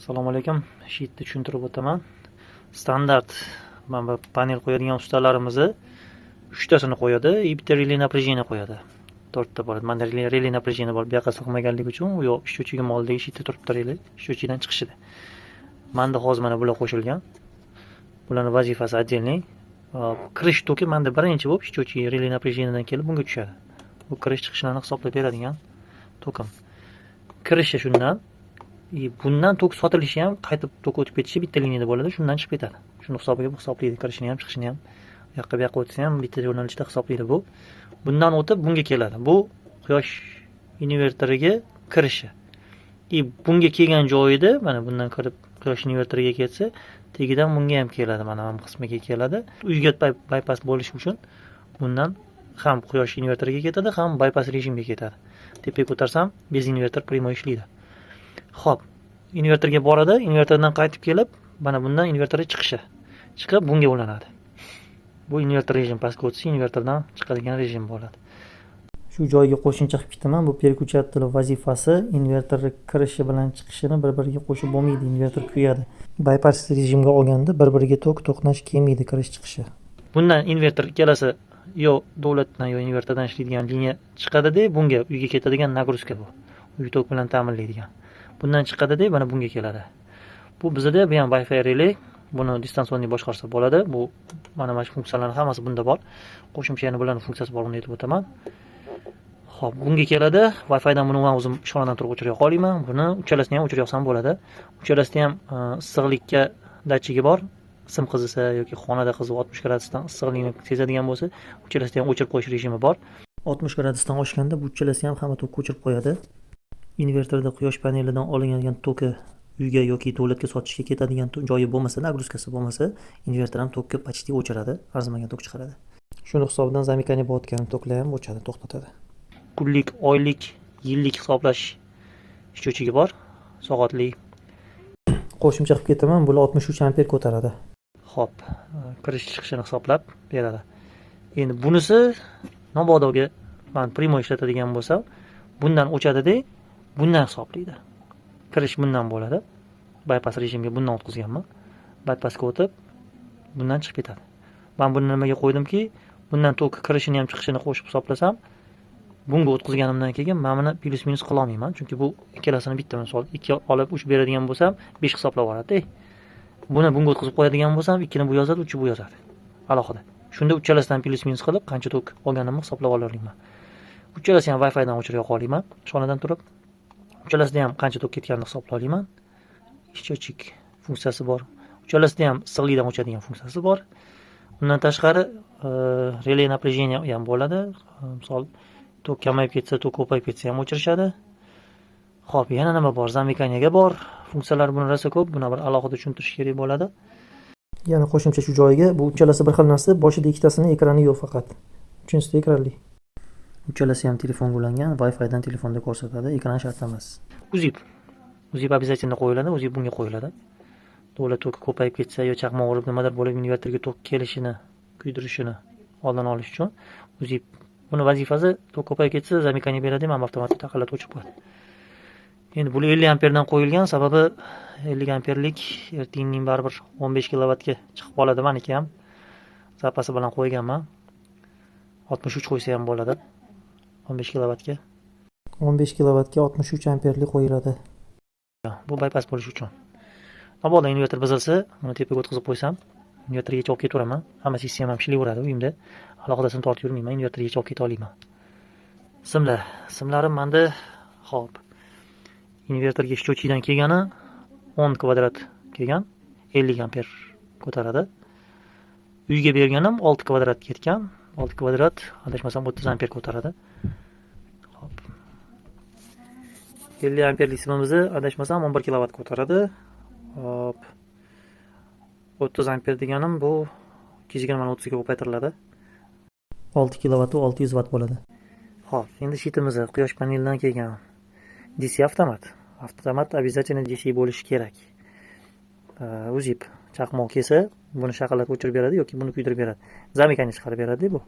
Assalomu alaykum. Щит ni tushuntirib o'taman. Standart mana bu panel qo'yadigan ustalarimizni uchtasini qo'yadi и bitta реле напряжение qo'yadi. To'rtta bo'ladi. Mana реле напряжение bor. Bu yoqqa sig'maganligi uchun u yoq счетчик im oldidagi щит da turibdi реле, счетчик dan chiqishida. Manda hozir mana bular qo'shilgan. Bularning vazifasi отдельный. Kirish toki manda birinchi bo'lib счетчик реле напряжение dan kelib bunga tushadi. Bu kirish chiqishlarni hisoblab beradigan tokim. Kirishi shundan. И bundan tok sotilishi ham, qaytib tok o'tib ketishi bitta liniyada bo'ladi, shundan chiqib ketadi. Shuni hisobiga bu hisoblaydi, kirishini ham, chiqishini ham. U yoqqa, bu yoqqa o'tsa ham bitta yo'nalishda hisoblaydi bu. Bundan o'tib bunga keladi. Bu quyosh invertoriga kirishi. И bunga kelgan joyida mana bundan kirib quyosh invertoriga ketsa, tagidan bunga ham keladi, mana bu qismiga keladi. Uyga bypass bo'lishi uchun bundan ham quyosh invertoriga ketadi, ham bypass rejimga ketadi. Tepaga ko'tarsam, без invertor прямой ishlaydi. Xo'p, invertorga boradi, invertordan qaytib kelib, mana bundan invertorga chiqishi. Chiqib bunga ulanadi. Bu invertor rejim pastga o'tsa, invertordan chiqadigan rejim bo'ladi. Shu joyga qo'shimcha qilib ketaman. Bu переключатель vazifasi invertor kirishi bilan chiqishini bir-biriga qo'shib bo'lmaydi, invertor kuyadi. Bypass rejimga olganda bir-biriga tok to'qnash kelmaydi kirish chiqishi. Bundan invertor ikkalasi yo davlatdan, yo invertordan ishlaydigan liniya chiqadida, bunga uyga ketadigan нагрузка bu. Uy tok bilan ta'minlaydigan. Bundan chiqadida, mana bunga keladi. Bu bizada bu ham Wi-Fi реле, buni дистанционный boshqarsa bo'ladi. Bu mana shu funksiyalarning hammasi bunda bor. Qo'shimcha yana bularning funksiyasi bor, uni aytib o'taman. Xo'p, bunga keladi. Wi-Fidan buni man o'zim ishxonadan turib o'chirib olaman. Buni uchalasini ham o'chirib yoqsam bo'ladi. Uchalasida ham issiqlikka datchigi bor. Sim qizisa yoki xonada qizib 60 gradusdan issiqlikni sezadigan bo'lsa, uchalasida ham o'chirib qo'yish rejimi bor. 60 gradusdan oshganda bu uchalasi ham hamma tokka o'chirib qo'yadi. Invertorda quyosh panelidan olingan toki uyga yoki davlatga sotishga ketadigan joyi bo'lmasa, нагрузка si bo'lmasa, invertor ham tokka почти o'chiradi, arzimagan tok chiqaradi. Shuni hisobidan замыкание bo'layotgan toklar ham o'chadi, to'xtatadi. Kunlik, oylik, yillik hisoblash счетчик i bor, soatli. Qo'shimcha qilib ketaman, bular 63 amper ko'taradi. Xo'p, kirish chiqishini hisoblab beradi. Endi bunisi mabodoga man прямой ishlatadigan bo'lsam, bundan o'chadida, bundan hisoblaydi. Kirish bundan bo'ladi. Bypass rejimga bundan o'tkazganman. Bypassga o'tib, bundan chiqib ketadi. Man buni nimaga qo'ydimki, bundan tok kirishini ham chiqishini qo'shib hisoblasam, bunga o'tkazganimdan keyin man buni плюс минус qila olmayman, chunki bu ikkalasini bitta, misol 2 olib 3 beradigan bo'lsam, 5 hisoblab yuboradi. Buni bunga o'tkazib qo'yadigan bo'lsam, 2 ni bu yozadi, 3 bu yozadi. Alohida. Shunda uchalasidan плюс минус qilib qancha tok olganimni hisoblab olaman. Uchalasi ham Wi-Fidan o'chirib yoqa olaman, ishxonadan turib. Uchalasida ham qancha tok ketganini hisoblay olaman. Счетчик funksiyasi bor. Uchalasida ham issiqlikdan o'chadigan funksiyasi bor. Undan tashqari реле напряжение ham bo'ladi. Misol tok kamayib ketsa, tok ko'payib ketsa ham o'chirishadi. Xo'p, yana nima bor? Замыкание ga bor. Funksiyalar buni rosa ko'p, buni bir alohida tushuntirish kerak bo'ladi. Yana qo'shimcha shu joyiga, bu uchalasi bir xil narsa, boshida ikkitasini ekrani yo'q faqat. Uchinchisida ekranli. Uchalasi ham telefonga ulangan, Wi-Fidan telefonda ko'rsatadi, ekran shart emas. УЗИП. УЗИП обязательно qo'yiladi, УЗИП bunga qo'yiladi. Davlat toki ko'payib ketsa yo chaqmoq urib nimadir bo'lib invertorga tok kelishini, kuydirishini oldini olish uchun УЗИП. Buni vazifasi tok ko'payib ketsa, замыкание beradi, mana avtomatik taqillatib o'chirib qo'yadi. Endi bu 50 amperdan qo'yilgan, sababi 50 amperlik ertangi baribir 15 kilovatga chiqib qoladi maniki ham. Zapasi bilan qo'yganman. 63 qo'ysa ham bo'ladi. 15 kilovatga. 15 kilovatga 63 amperli qo'yiladi. Bu bypass bo'lishi uchun. Mabodo invertor buzilsa, uni tepaga o'tkazib qo'ysam, invertorga olib ketaveraman. Hamma sistemam ishlayveradi uyimda. Alohidasini tortib yurmayman, invertorga olib keta olaman. Simlar, simlarim menda, xo'p. Invertorga счетчик dan kelgani 10 kvadrat kelgan, 50 amper ko'taradi. Uyga berganim 6 kvadrat ketgan. 6 kvadrat, adashmasam, 30 amper ko'taradi. Xo'p. 50 amperlik simimizni, adashmasam, 11 kilovat ko'taradi. Xo'p. 30 amper deganim bu 220 ni 30 ga ko'paytiriladi. 6 kilovat u 600 vatt bo'ladi. Xo'p, endi щит imiz quyosh panelidan kelgan. DC avtomat. Avtomat обязательно DC bo'lishi kerak. УЗИП chaqmoq kelsa, buni shaqillatib o'chirib beradi yoki buni kuydirib beradi. Замыкание chiqarib beradi bu.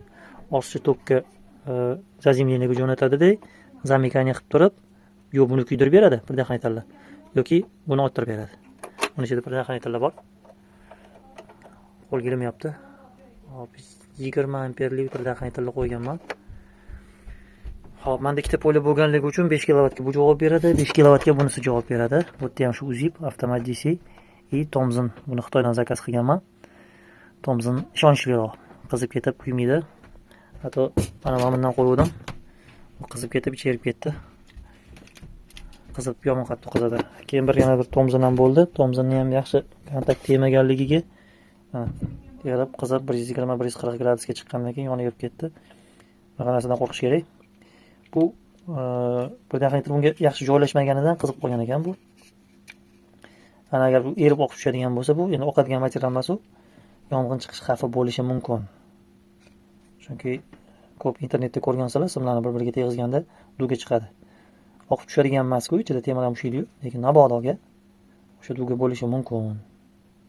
Ortiqcha tokka заземление ga jo'natadi-da, замыкание qilib turib, yo buni kuydirib beradi предохранитель yoki buni ottirib beradi. Uni ichida предохранитель lar bor. Qo'lga ilinmayapti. Hop, 20 amperli предохранитель lar qo'yganman. Hop, menda ikkita поле bo'lganligi uchun 5 kilovatga bu javob beradi, 5 kilovatga bunisi javob beradi. Bu yerda ham shu UZIP, avtomat DC и Tomzon. Buni Xitoydan заказ qilganman. Tomzon ishonchliroq. Qizib ketib kuymaydi. Hatto mana bundan qo'ygandim. U qizib ketib ichi erib ketdi. Qizib, yomon qattiq qizadi. Keyin bir yana bir Tomzon ham bo'ldi. Tomzonni ham yaxshi kontakt tegmaganligiga, mana, erib, qizib 120, 140 gradusga chiqqandan keyin yonib erib ketdi. Bunaqa narsadan qo'rqish kerak. Bu предохранитель bunga yaxshi joylashmaganidan qizib qolgan ekan bu. Ana agar bu erib oqib tushadigan bo'lsa, bu endi oqadigan material emas u. Yong'in chiqish xavfi bo'lishi mumkin. Chunki ko'p internetda ko'rgansizlar, simlarni bir-biriga tegizganda дуга chiqadi. Oqib tushadigan emas-ku, ichida temir ham ushlaydi-yu, lekin mabodoga o'sha дуга bo'lishi mumkin.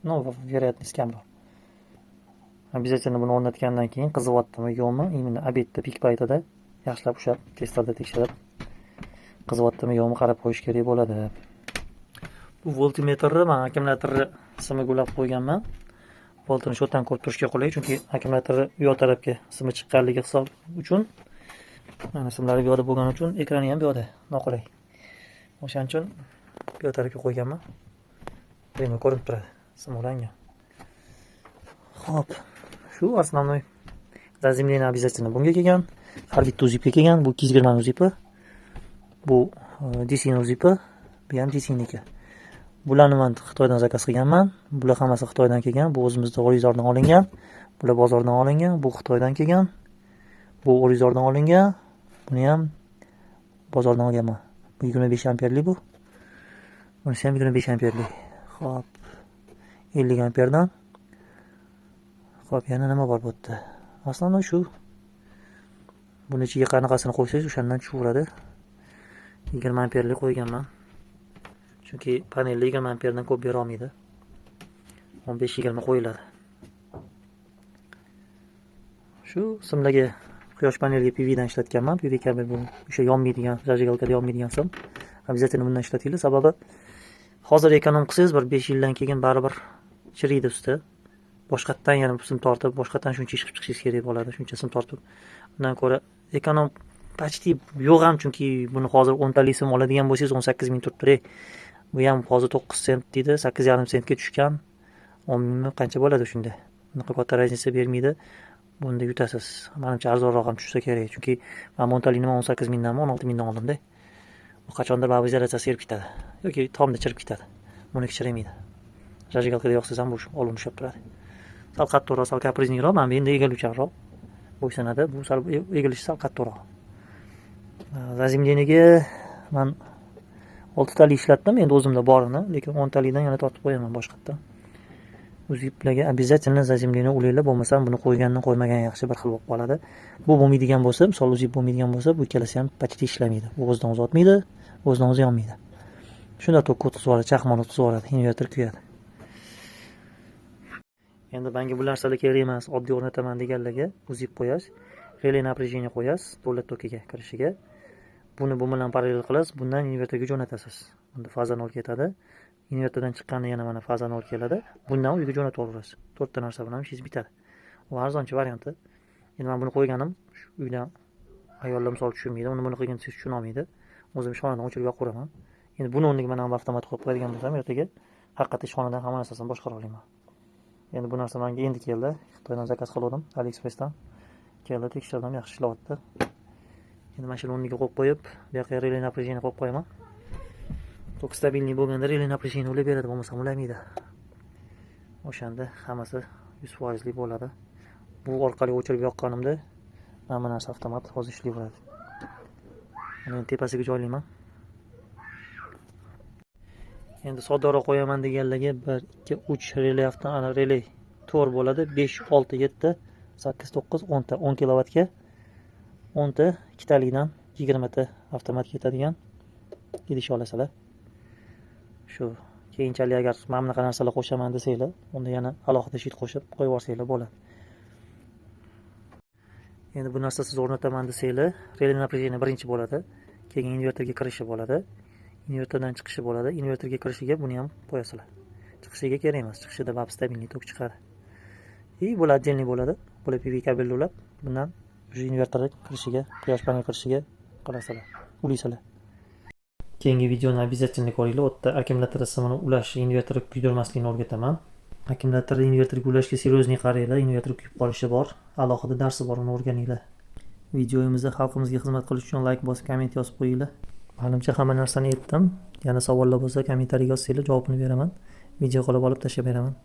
Но, вероятность kamroq. Обязательно buni o'rnatgandan keyin qizyaptimi, yo'qmi, именно обед da, пик paytida yaxshilab ushlab, testerda tekshirib, qizyaptimi, yo'qmi qarab qo'yish kerak bo'ladi. Bu voltmetrni man akkumulyatorni simiga ulab qo'yganman. Voltini shu yerdan ko'rib turishga qulay, chunki akkumulyatorni u yoq tarafga simi chiqqanligi hisob uchun, mana simlari bu yoqda bo'lgani uchun ekrani ham bu yoqda noqulay. O'shaning uchun bu yoq tarafga qo'yganman. Prямо ko'rinib turadi. Sim ulangan. Xo'p, shu основной заземление обязательно bunga kelgan. Har bitta УЗИПga kelgan. Bu 220 УЗИПi. Bu DC УЗИПi, bu ham DCniki. Bularni man Xitoydan заказ qilganman. Bular hammasi Xitoydan kelgan. Bu o'zimizda O'rizordan olingan. Bular bozordan olingan. Bu Xitoydan kelgan. Bu O'rizordan olingan. Buni ham bozordan olganman. Bu 25 amperli bu. Bunisi ham 25 amperli. Xo'p. 50 amperdan. Xo'p, yana nima bor bu yerda? Основной shu. Buni ichiga qanaqasini qo'ysangiz, o'shandan tushaveradi. 20 amperli qo'yganman. Chunki panelda 20 amperdan ko'p bera olmaydi. 15-20 qo'yiladi. Shu simlarga, quyosh paneliga PVdan ishlatganman. PV kabel bu o'sha yonmaydigan, зажигалка da yonmaydigan sim. Обязательно bundan ishlatinglar, sababi hozir эконом qilsangiz, bir 5 yildan keyin baribir chiriydi usti. Boshqatdan yana sim tortib, boshqatdan shuncha ish qilib chiqishingiz kerak bo'ladi, shuncha sim tortib. Undan ko'ra эконом почти yo'q ham, chunki buni hozir 10 talik sim oladigan bo'lsangiz 18 ming turibdi. Bu ham hozir 9 sent deydi, 8,5 sentga tushgan. 10 mingmi, qancha bo'ladi shunda? Bunaqa katta разница bermaydi. Bunda yutasiz. Manimcha, arzonroq ham tushsa kerak. Chunki man o'ntalikni 18 mingdanmi, 16 mingdan oldimda. Bu qachondir baribir изоляция si erib ketadi yoki tomda chirib ketadi. Buniki chirimaydi. Зажигалка da yoqsangiz ham bu olovni ushlab turadi. Sal qattiqroq, sal капризный roq, mana bu endi egiluvchanroq bo'ysunadi. Bu sal egilishi sal qattiqroq. Заземление ga man oltitalik ishlatdim, endi o'zimda borini, lekin o'ntalikdan yana tortib qo'yaman boshqatdan. УЗИПlarga обязательно заземление ulanglar, bo'lmasam buni qo'ygandan qo'ymagan yaxshi, bir xil bo'lib qoladi. Bu bo'lmaydigan bo'lsa, misol УЗИП bo'lmaydigan bo'lsa, bu ikkalasi ham почти ishlamaydi. Bu o'zidan o'zi otmaydi, o'zidan o'zi yonmaydi. Shunda tok o'tkazib yuboradi, chaqmoq o'tkazib yuboradi, invertor kuyadi. Endi menga bu narsalar kerak emas, oddiy o'rnataman deganlarga УЗИП qo'yasiz, реле напряжение qo'yasiz davlat tokiga kirishiga. Buni bu bilan parallel qilasiz, bundan invertorga jo'natasiz. Bunda faza 0 ketadi. Invertordan chiqqanda yana mana faza 0 keladi. Bundan uyga jo'natib yuborasiz. To'rtta narsa bilan ishingiz bitadi. U arzonchi varianti. Endi men buni qo'yganim shu, uydan ayollar misol tushunmaydi, uni buni qilgin desangiz tushunolmaydi. O'zim ishxonadan o'chirib yoqaveraman. Endi buni o'rniga mana bu avtomat qo'yib qo'yadigan bo'lsam, ertaga haqiqatda ishxonadan hamma narsasini boshqara olaman. Endi bu narsa menga endi keldi. Xitoydan заказ qilgandim, AliExpressdan. Keldi, tekshirdim, yaxshi ishlayapti. Endi mana shuni o'rniga qo'yib qo'yib, bu yoqqa реле напряжение qo'yib qo'yaman. Tok стабильный bo'lganda реле напряжение ulab beradi, bo'lmasam ulamaydi. O'shanda hammasi 100 foizli bo'ladi. Bu orqali o'chirib yoqqanimda mana bu narsa avtomat hozir ishlayveradi. Buni endi tepasiga joylayman. Endi soddaroq qo'yaman deganlarga 1, 2, 3 реле, ana реле 4 bo'ladi. 5, 6, 7, 8, 9, 10 ta, 10 kilovatga 10 ta ikkitalikdan 20 ta avtomat ketadigan idish olasizlar. Shu keyinchalik agar mana bunaqa narsalar qo'shaman desanglar, unda yana alohida щит qo'shib qo'yib yuborsanglar bo'ladi. Endi bu narsasiz o'rnataman desanglar, реле напряжение birinchi bo'ladi, keyin invertorga kirishi bo'ladi, invertordan chiqishi bo'ladi. Invertorga kirishiga buni ham qo'yasizlar. Chiqishiga kerak emas. Chiqishida baribir стабильный tok chiqadi. И bular отдельный bo'ladi. Bular PV kabelni ulab, bundan уже invertorga kirishiga, quyosh panel kirishiga qilasizlar, ulaysizlar. Keyingi videoni обязательно ko'ringlar. U yerda akkumulyator simini ulash, invertorni kuydirmaslikni o'rgataman. Akkumulyatorni invertorga ulashga серьезный qaranglar, invertor kuyib qolishi bor. Alohida darsi bor, uni o'rganinglar. Videomizda xalqimizga xizmat qilish uchun layk bosib, komment yozib qo'yinglar. Manimcha, hamma narsani aytdim. Yana savollar bo'lsa, kommentariy yozsanglar, javobini beraman. Video qilib olib tashlab beraman.